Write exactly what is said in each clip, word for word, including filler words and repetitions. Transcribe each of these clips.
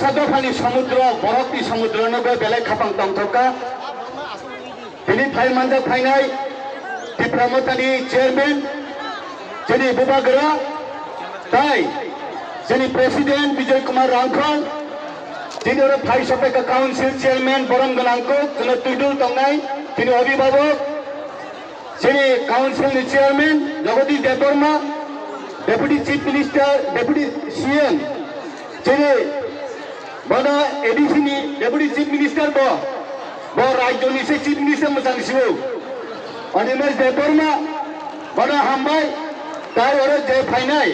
Sa dophani samudro, borokni samudrono bo belai khapang tongthokha. Tini phai manjak phainai Tipra Mothani chairman, chini bubagra, tai chini president Bijoy Kumar Rangkhol, chini oro phai sophaikha council chairman borom gwnang kok, chwngno twidul tongnai, chini obhibhabok, chini council ni chairman Jagadish Debbarma, deputy chief minister, deputy C M, chini bono A D C ni deputy chief minister bo, bo rajyo ni se chief minister mwchang sio. Animesh Debbarma, bono hambai, tai oro je phainai,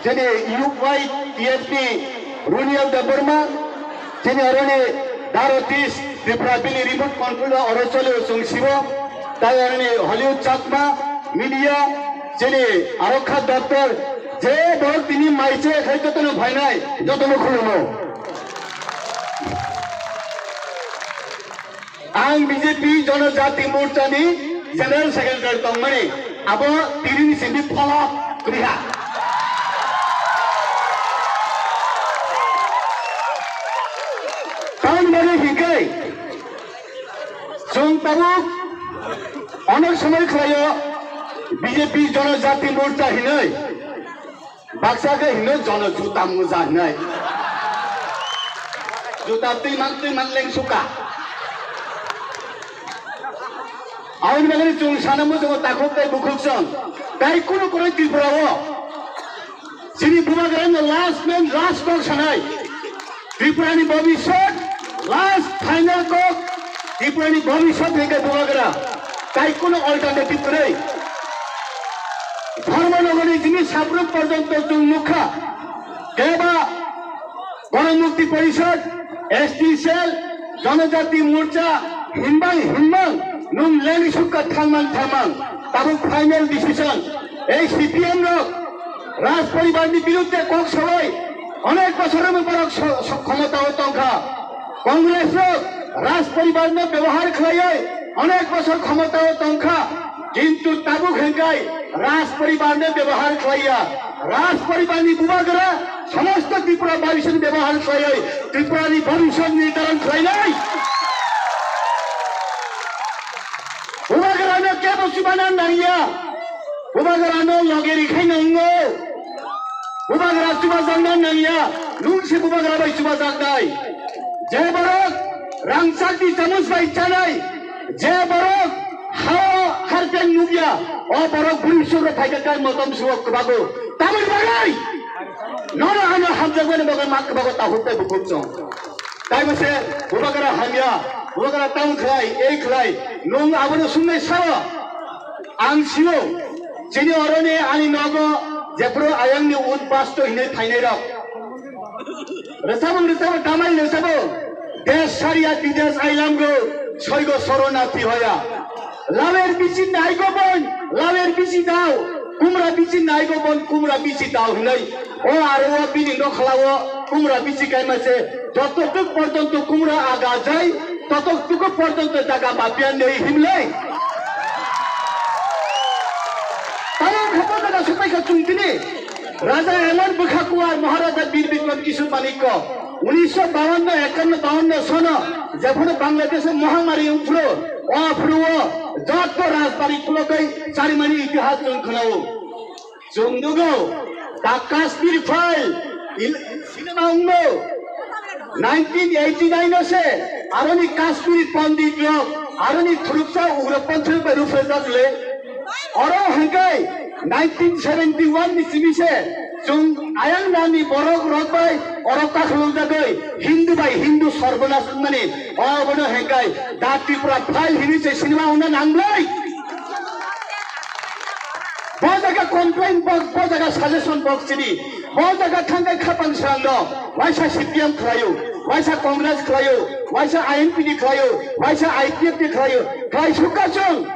chini U Y T F ni Runiel Debbarma, chini oroni Darotis Tripura bini remote control o oro choli o chwng sibo, tai oroni Hollywood Chakma media, chini arokha doptor, je borok tini maiche khai jotono phainai, jotono khulumo. Ang B J P Jonojati Morcha ni General Secretary tongmani, abo tini ni simi pholok kwrwi ha. Tamoni bagwi hinkhe chwng tabuk onek somoi khlaio B J P Jonojati Morcha hinwi. Baksa khe hino jono juta muja hinai. Juta twi man twi man leng suka. Aboni bagwi chwng sana muchungo takhuk tei bukhuk chwng. Tai kunu kunu Tripura o. Chini bubagrano last man last kok sanai. Tripurani bhobishyot, last final kok, Tripurani bhobishyot hingke bubagra, tai kono alternative kwrwi. Dharmanagorni jini sabruk porjonto chwng nukha, keba Gaon Mukti Porishad, S T cell, Janajati Morcha, himbang himbang, nung leng sukha thangmang thangmang, tabuk final decision, ei C P M rok, Raj poribar ni birudde kok sawi onek bosor ni borok so-, so-, khomota o tongkha. Congress rok Raj poribar no byabohar khlaiwi onek bosor khomota o tongkha. Kintu tabuk hengkai Raj poribar no byabohar khlaiya. Raj poribar ni bubagra somosto Tripura Bhabi sini byabohar khlaiwi Tripura ni bhabishyot nirdaron khlainai. Bubagra no kebo chubana nangya. Bubagrano loge rikhaino wngo. Bubagra chubajakna nangya, nwng se bubagra bai chubajaknai. Je borok rangchakni chamus bai chanai, je borok hao harpeng nukya, o borok bwrwi sukro phaikha kai motom suo kwbago. Tamoni bagwi nono ano hamjakmani bagwi ma kwbago tahuk tei bukhuk chwng. Taibo se bubagra hamya, bubagra tamo khlai, ei khlai, nwng abono swngnai sao. Ang sio, chini oroni ani nogo jephuru ayangni un pasto hinwi phainairok. Rwchapung rwchapung tamai rwchapung. Desh chhariya bidesh ailamgo, soigo soronarthi hoya. Lawer bisi naigo bon, lawer bisi dao, kumra bisi naigo bon, kumra bisi dao hinwi. O aro o bini nokhla o kumra bisi kaima se, joto tuk porjonto kumra aga jai, totok tuk porjonto jaga mapia nei himlei. Tamo khapo jaga supai kha chungtini. Raja emon bwkha kuar Maharaja Bir Bikram Kishore Manikya. Unisho bawanno, ekanno, bawanno sono, jephuru Bangladesh o mohamari wngphuru, o phuru o joto rajbari khulogwi charimani itihas chwng khwnao. Chwng nugo, The Kashmir File, il-, cinema wngno. Nineteen eighty nine o se, aroni Kashmiri Pandit rok, aroni thuruksa ugropanthi bai ruphe jakle. Oro hwnkhe nineteen seventy one ni simi se, chwng ayang nani borok rok bai oro kakhulok jagwi Hindu bai Hindu sorbonas wngmani. Obono hwnkhe The Tripura File hini se cinema wngna nanglai. Bo jaga complaint box, bo jaga suggestion box chini. Bo jaga thangkai khapang srang no. Waisa C P M khlaio, waisa Congress khlaio, waisa I N P ni khlaio, waisa I P F ni khlaio. Khlai sukha chwng.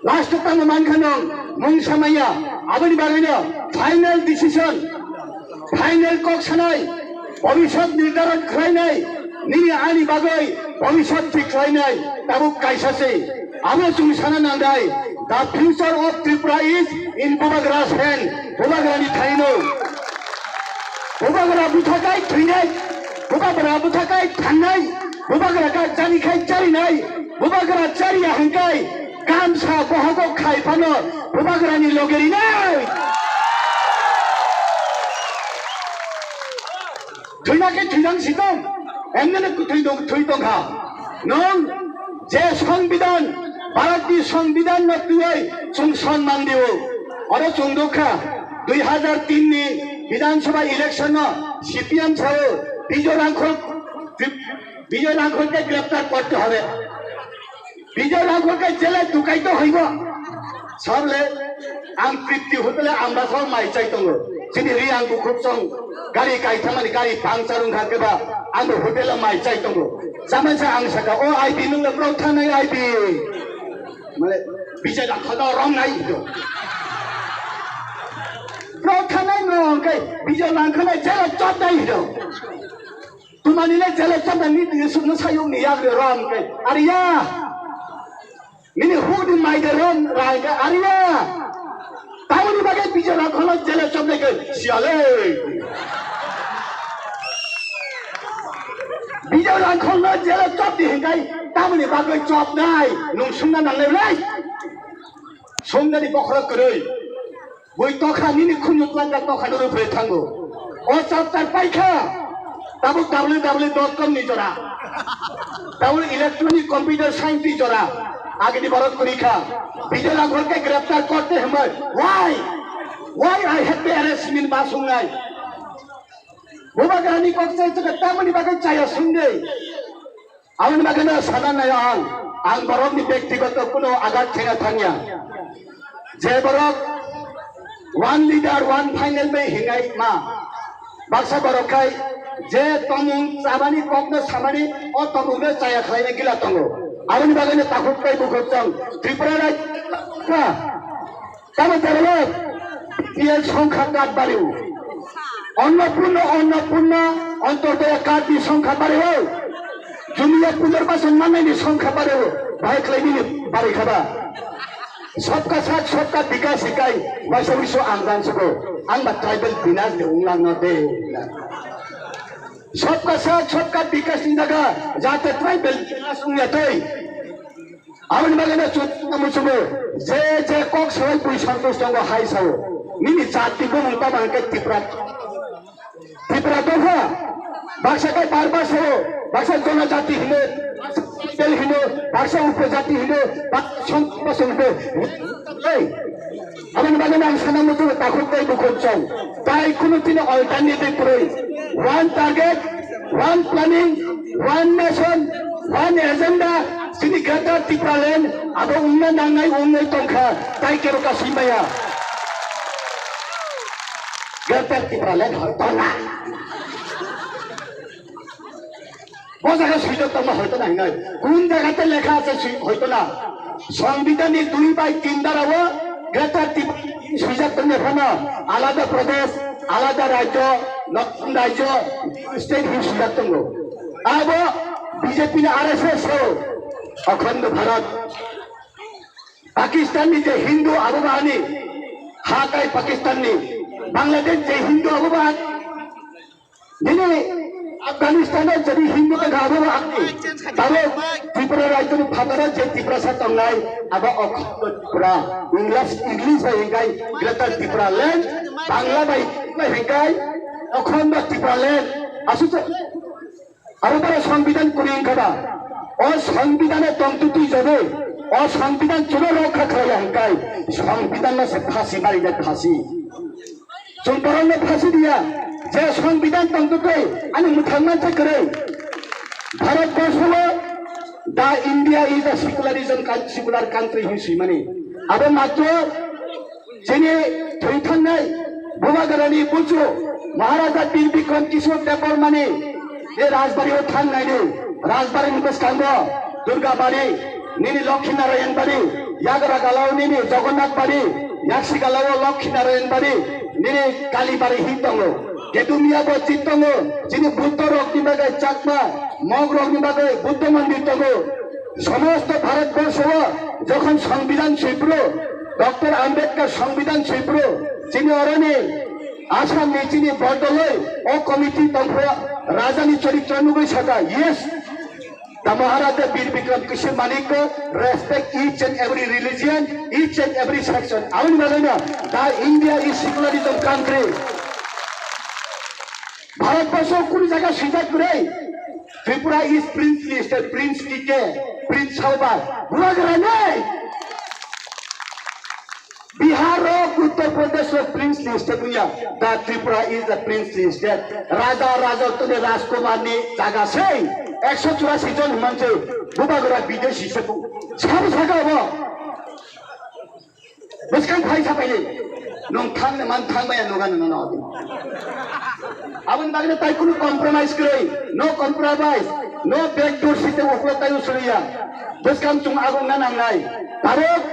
Last o tamo mankha nung, mung samaya. Aboni bagwi no final decision. Final kok sanai, bhobishyot nirdaron khlainai, nini ani bagwi bhobishyot thik khlainai, tabuk kaisa se. Abo chwng sana nangdai, the future of Tripura is in Bubagra's hand, Bubagrani thaino. Bubagra buthakai thwinai, Bubagra bwthakai thangnai, bubagra ka charikhai charinai, bubagra chariya hwnkhe kamsa bohogo khai phano bubagrani loge rinai. Thwina khe thwijang si tong, emnene kwthwi tong, thwi tongkha. Nwng je Songbidan, Bharatni Songbidanno twiwi chwng sonman di-o. Oro chwng nukha, dui hajar tin ni Bidhan Sabha election no C P M sao Bijoy Rangkhol, Bijoy Rangkhol ke greptar korte hobe. Bijoy Rangkhol ke jele dukaito hoibo. Sabole ang Tripti hotel-o ang basao mai chai tongo. Chini ri ang bukhuk song gari kaithamani gari puncture wngkha khe ba ang bo hotel-o mai chai tongo. Jamansa ang saka, "O I P nwng le bro thanai I P?" Male Bijoy Rangkhol no romnai hino. Bro thanai no hwnkhe Bijoy Rangkhol no jele chopnai hino. Tumani le jele chopnai ni sukno sayung ni yagre rom ke. Ariya. Nini hukni maide rom rai ke ariya. Tamoni bagwi Bijoy Rangkhol no jele chopnai ke siyale. Bijoy Rangkhol no jele chopdi hinkai tamoni bagwi chopnai nung sungna nangle rai. Sumnani bokhorok kwrwi. Bui tokha nini khunju twlangkha tokha no rwphre thango. O chapter paikha. Tabuk W W W dot com ni jora. Tabuk electronic computer science ni jora. Agini borok kwrwi kha. Bijoy Rangkhol ke greptar korte hwnwi. Why? Why I have to arrest hwnwi ma sungnai? Bubagrani kok chai chwkha tamoni bagwi chaya sungde. Aboni bagwino sana naio ang, ang borokni bektigoto kuno agat khena thangya. Je borok one leader, one final bai hingai ma. Baksa borok khai je tomung chabani kokno samani o tomungno chaya khlaina gila tongo. Aboni bagwino takhuk tei bukhuk tong Tripura rajya. Tamo jabalo B P L songkha card bario. Annapurna, Annapurna, Antyodaya card ni songkha bario. Jumiya punarbasan manai ni songkha bario. Bahai khlai nini bari khaba. Sabka saath, sabka vikas hikai. Waisa wiso ang dan sabo. Ang ba tribal binas de unglang no de. Sabka saath, sabka vikas ni jaga. Jate tribal binas ungya toi. Aboni bagwi no chwng tamo chwngbo je je kok sawi bui santosh tongo hai sao. Nini jati bumung tamo hwnkhe Tipra. Tipra dopha. Baksa khe barba sao. Baksa jonojati hino. Baksa tribal hino. Baksa upojati hino. Baksa song-, baksa upo. Hey. Aboni bagwi ang sana muchungo takhuk tei bukhuk chong. Tai kunu tini alternative kwrwi. One target, one planning, one nation, one agenda. Chini Greater Tipraland abo wngna nangnai wngwi tongkha. Tai kebo kasui maya. Greater Tipraland hoito na. Bo jaga swijak tongma hoito na hinai. Kun jaga te lekha ase swi-, hoito na. Songbidan ni dui bai tin dara o Greater Tipra swijak tongma phano alada Pradesh, alada rajyo, Northern rajyo, state hin swijak tongo. Abo B J P ni R S S o Akhando Bharat. Pakistan ni je Hindu abo bahani ha kai Pakistan ni, Bangladesh je Hindu abo bahani. Nini Afghanistan o jadi Hindu tongkha abo bo akni. Tabo Tripura rajyo ni phataro je Tiprasa tongnai abo Akhando Tripura. English, English bai hingkai Greater Tipraland, Bangla bai hingkai Akhando Tipraland. Aswk abo bara Songbidan kwrwi wngkha ba? O Songbidan o tongtwtwi jodi o Songbidan chwla rokha khlaiya hingkai Songbidan no se phasi barinai phasi. Chwng borokno phasi diya, je Songbidan tongtwtwi ani mwthang mansa kwrwi. Bharat borsho o the India is a secularism coun-, secular country hin swimani. Abo matro chini thwi thangnai Bubagrani buchu Maharaja Bir Bikram Kishore Debbarmani je Rajbari o thangnaini, Rajbari ni bwskango Durga Bari, nini Lokhi Narayan Bari, Yagra Galao nini Jagannath Bari, Yaksi Galao Lokhi Narayan Bari, nini Kali Bari hin tongo. Ketumia bo chit tongo, chini Buddha rok ni bagwi Chakma, Mog rok ni bagwi Buddha mandir tongo. Somosto Bharat borsho o jokhon Songbidan swiphru, Doctor Ambedkar Songbidan swiphru, chini oroni Assam ni chini bodoloi o committee tongphru, Rajani choritro nugwi saka, yes, the Maharaja Bir Bikram Kishore Manik respect each and every religion, each and every section. Aboni bagwi no, the India is secularism country. Bharat borsho kunu jaga swijak kwrwi. Tripura is princely state, Prince T K, Prince Sawba, Bubagra nei. Bihar rok, Uttar Pradesh rok princely state wngya. The Tripura is the princely state. Raja, raja toni Rajkumar ni jaga sei. Ekso churasi jon hwnmang se Bubagra bideshi se bu. Sabu saka bo. Bwskang phai sapai ni. Nung thang ni man thang maya nuga nung no. Aboni bagwi tai kunu compromise kwrwi. No compromise. No back door site uklo tai usriya. Bwskang chung agong na nangnai. Tarok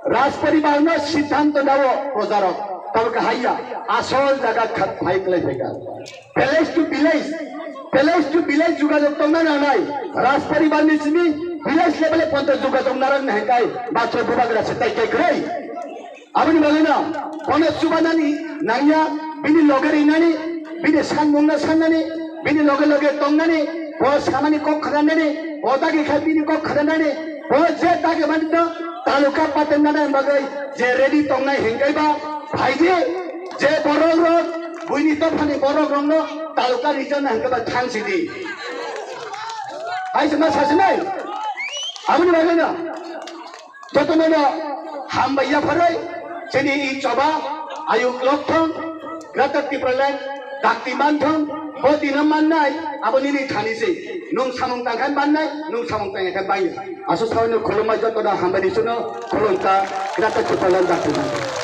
Rajparibar no siddhanto dawo projarok. Tabuk haiya asol jaga khat phai klai phaikha. Village to village, village to village jugajog tongna nangnai. Rajparibar ni simi village level e ponto jugajog narang na hengkai. Bathro Bubagra se tai kai kwrwi. Aboni bagwi no kono chubanani nangya, bini loge rinani, bini sanmungno sannani, bini loge loge tongnani, bo samani kok khadanani, bo dagi kha bini kok khadanani, bo je dagi mani no taluka patenani bagwi je ready tongnai hingkai ba phaidi, je borok rok buini dophani borok rokno taluka rijana hingkai ba thangsidi. Hai se ma sasinai? Aboni bagwi no. Jotono no hambai yapharwi chini i choba ayuk lokthong Greater Tipraland dakti manthong bo dino mannai abo nini thani se nung samung tangkhan mannai nung samung tangkhan bangya aso sawino khulumma jotono hambai ni suno khulumka Greater Tipraland dakti manthong.